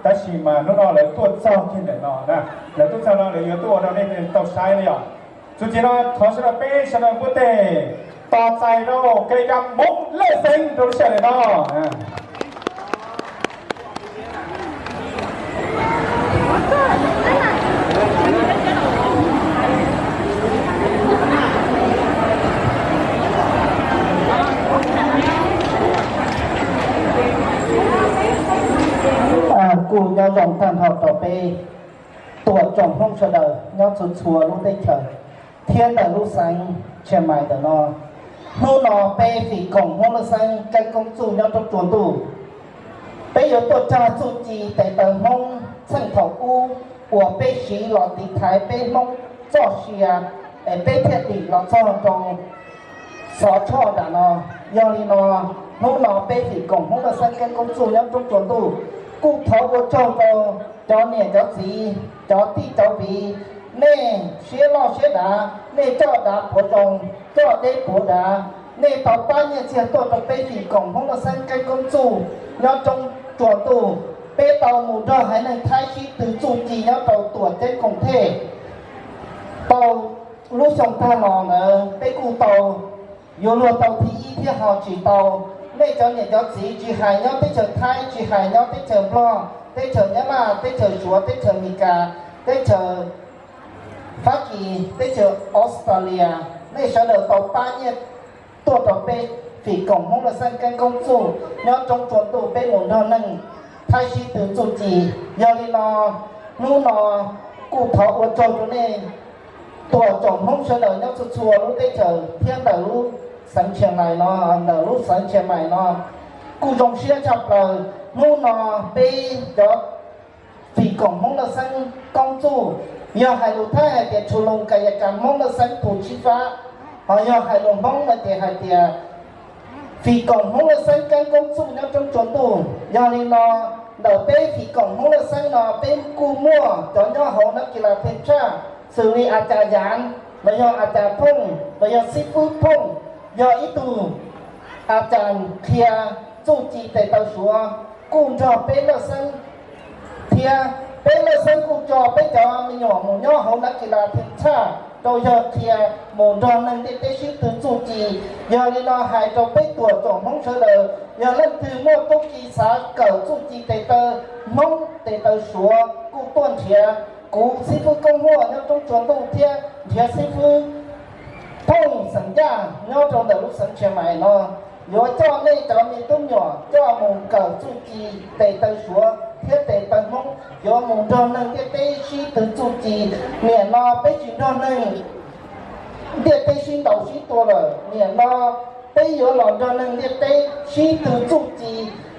Tab sis mas hnub no lawv tuaj txog kiag ntawm no na, lawv tuaj txog no lawv yuav tuaj ua rau nej tau saib li os. Txuas ntxiv no thov sawv daws peb sawv daws npuaj tes tos txais rau kawg cov Hmoob Lawj Xeeb rau lub sij hawm no. Kuj nyob zoo tag nrho rau peb tuam tsoom Hmoob sawv daws nyob txhua txhua lub teb chaws thiab ntawm lub xeev Chiang Mai ntawm no. Hnub no peb fim koom Hmoob Lawj Xeeb Keeb Koob Txuj nyob roob tsua ntuj, peb yuav tuaj tshaj txuj ci tes taw Hmoob txheej thaum ub uas peb siv los tiv thaiv peb Hmoob txoj sia es peb thiaj dim los txog rau xov tshoj nram no. Yog li no, hnub no peb fim koom Hmoob Lawj Xeeb Keeb Koob Txuj nyob roob tsua ntuj kuj thov ua tsaug rau cov niam cov txiv, cov tij cov viv, nej siab loj siab dav, nej coj dav puav zoo, coj deb puav dav, nej tau pab nyiaj txiag tuaj rau peb fim koom Hmoob Lawj Xeeb Keeb Koob Txuj nyob roob tsua ntuj, peb tau mus nrog haiv neeg Thaib sib tw txuj ci nyob rau tuam ceeb koom thej. Tau lub xyoo tag los ntawd peb kuj tau, yuav luag tau thib ib thiab ho tsis tau. Nej cov niam cov txiv tsis hais nyob teb chaws Thaib, tsis hais nyob teb chaws Nplog, teb chaws Nyab Laj, teb chaws Suav, teb chaws Amelikas, teb chaws Fab Kis, teb chaws Australia, nej sawv daws tau pab nyiaj tuaj rau peb fim koom Hmoob Lawj Xeeb Keeb Koob Txuj nyob roob tsua ntuj peb mus nrog neeg Thaib sib tw txuj ci. Yog li no, hnub no kuj thov ua tsaug rau nej tuam tsoom Hmoob sawv daws nyob txhua txhua lub teb chaws thiab ntawm lub xeev Chiang Mai no, ntawm lub xeev Chiang Mai no. Kuj zoo siab tshaj plaws hnub no peb cov fim koom Hmoob Lawj Xeeb Keeb Koob Txuj, yog hais lus Thaib hais tias ชุมนุมกายกรรม Hmoob Lawj Xeeb ภูชี้ฟ้า, ho yog hais lus Hmoob no ces hais tias fim koom Hmoob Lawj Xeeb Keeb Koob Txuj nyob roob tsua ntuj. Yog li no, ntawm peb fim koom Hmoob Lawj Xeeb no peb kuj muaj cov nyob hauv nab kis las theej tshaj, xws li a cas Yav, los yog a cas Phooj, los yog xib fwb Phooj, yog ib tug a cas qhia txuj ci tes taw Suav, kuj nrog peb Lawj Xeeb thiab. Peb Lawj Xeeb kuj tso peb cov me nyuam mus nyob hauv nab kis las theej tshaj rau yog qhia mus nrog neeg ntiaj teb sib tw txuj ci. Yog li no hais rau peb tuam tsoom Hmoob sawv daws, yog leej twg muaj tub ki xav kawm txuj ci tes taw Hmoob tes taw Suav kuj tuaj nrhiav kuv xib fwb Koob Huaj nyob roob tsua ntuj thiab nrhiav xib fwb Phooj xeem Yaj nyob rau ntawm lub xeev Chiang Mai no, yuav coj nej cov me tub nyuam coj mus kawm txuj ci tes taw Suav thiab tes taw Hmoob, yuav mus nrog neeg ntiaj teb sib tw txuj ci. Niam no peb tsis nrog neeg ntiaj teb sib ntaus sib tua lawm, niam no peb yuav los nrog neeg ntiaj teb sib tw txuj ci,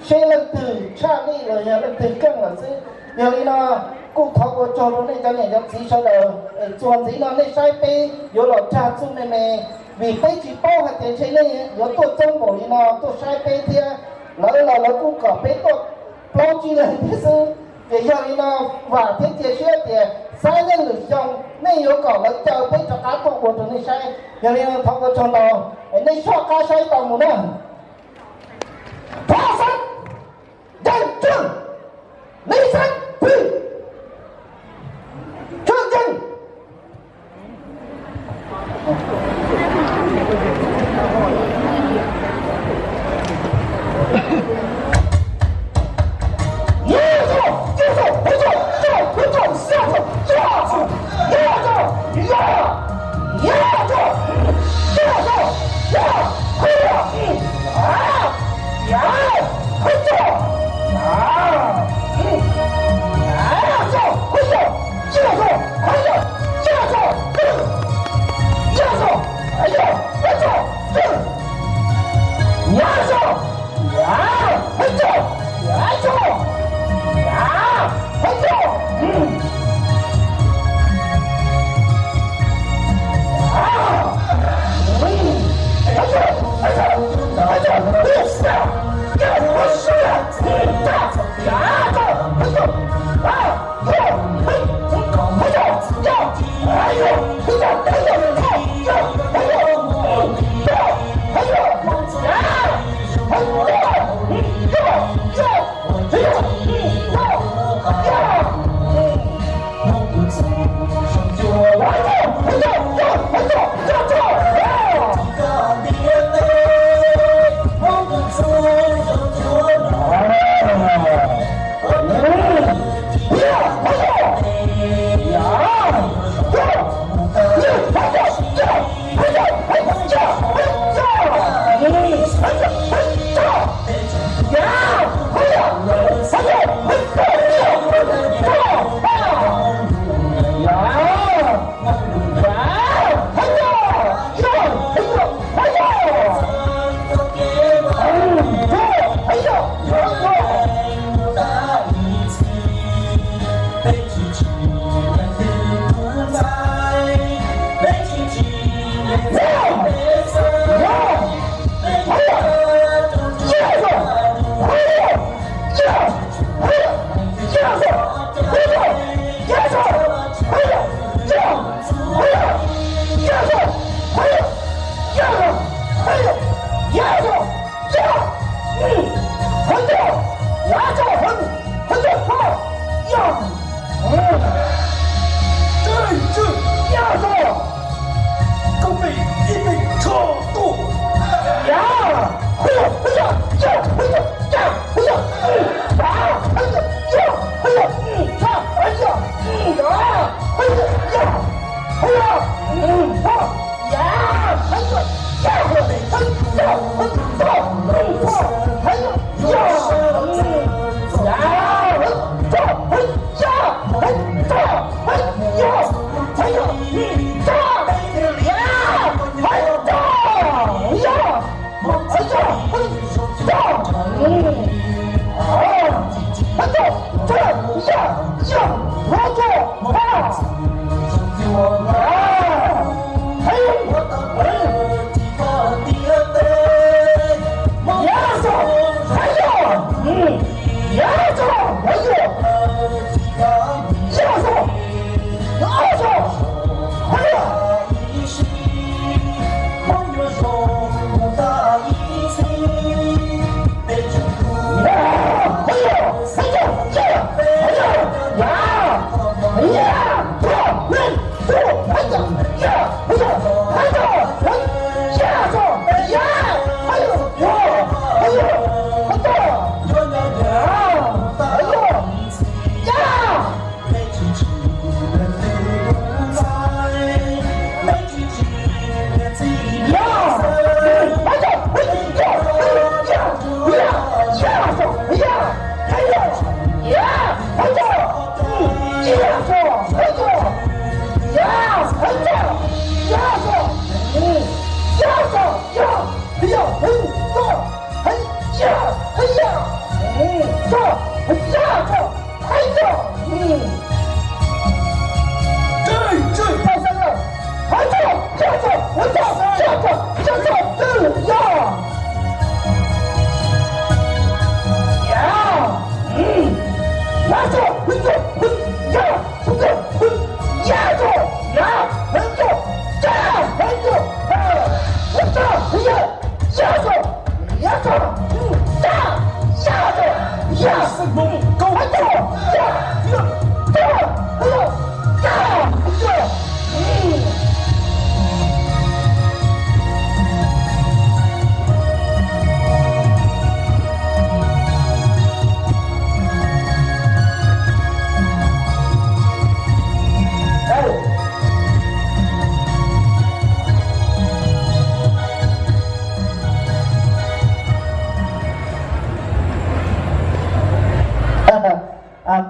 seb leej twg tshaj lij los yog leej twg keej lawm xwb. Yog li no, kuj thov ua tsaug rau nej cov niam cov txiv sawv daws, es txuas ntxiv no nej saib peb yuav los rag txuj me me, vim peb tsis paub hais tias ntshe nej yuav tuaj coob npaum li no tuaj saib peb thiab. Lawv los lawv kuj kom peb tuaj plaub tsib leeg thiab xwb. Ces yog li no, vam thiab cia siab tias xab yeej lwm xyoo nej yuav kom lawv caw peb rov qab tuaj ua rau nej saib. Yog li no thov ua tsaug ntau, es nej soj qab saib tau mus na. Phó xeeb Ncees Trương, Lý Xeeb Phi, Trương Trương. Yaj, yaj, hlob txog, hlob. Hais, hais, yaj txog, hais yaj, yaj txog, hais yaj, yaj txog, yaj txog, hais yaj.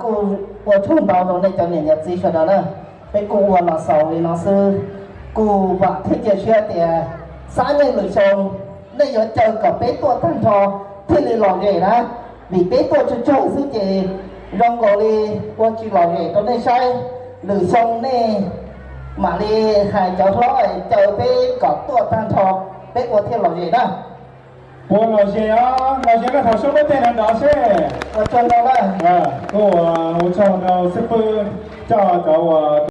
Kuj ua tsaug ntau rau nej cov niam cov txiv sawv daws na. Peb kuj ua los xaus li no xwb, kuj vam thiab cia siab tias xab nyeej lwm xyoo nej yuav caw kom peb tuaj tag nrho thiaj li lom zem na. Vim peb tuaj tsawg tsawg xwb ces zoo nkaus li ua tsis lom zem rau nej saib. Lwm xyoo nej mam li hais cov hlob caw peb kom tuaj tag nrho, peb ua thiaj lom zem na. Puas lom zem os? Lom zem koj thaum sub muab tej nrov nrov seb. Ua tsaug ntau na. Kuj ua tsaug rau xib fwb coj cov uas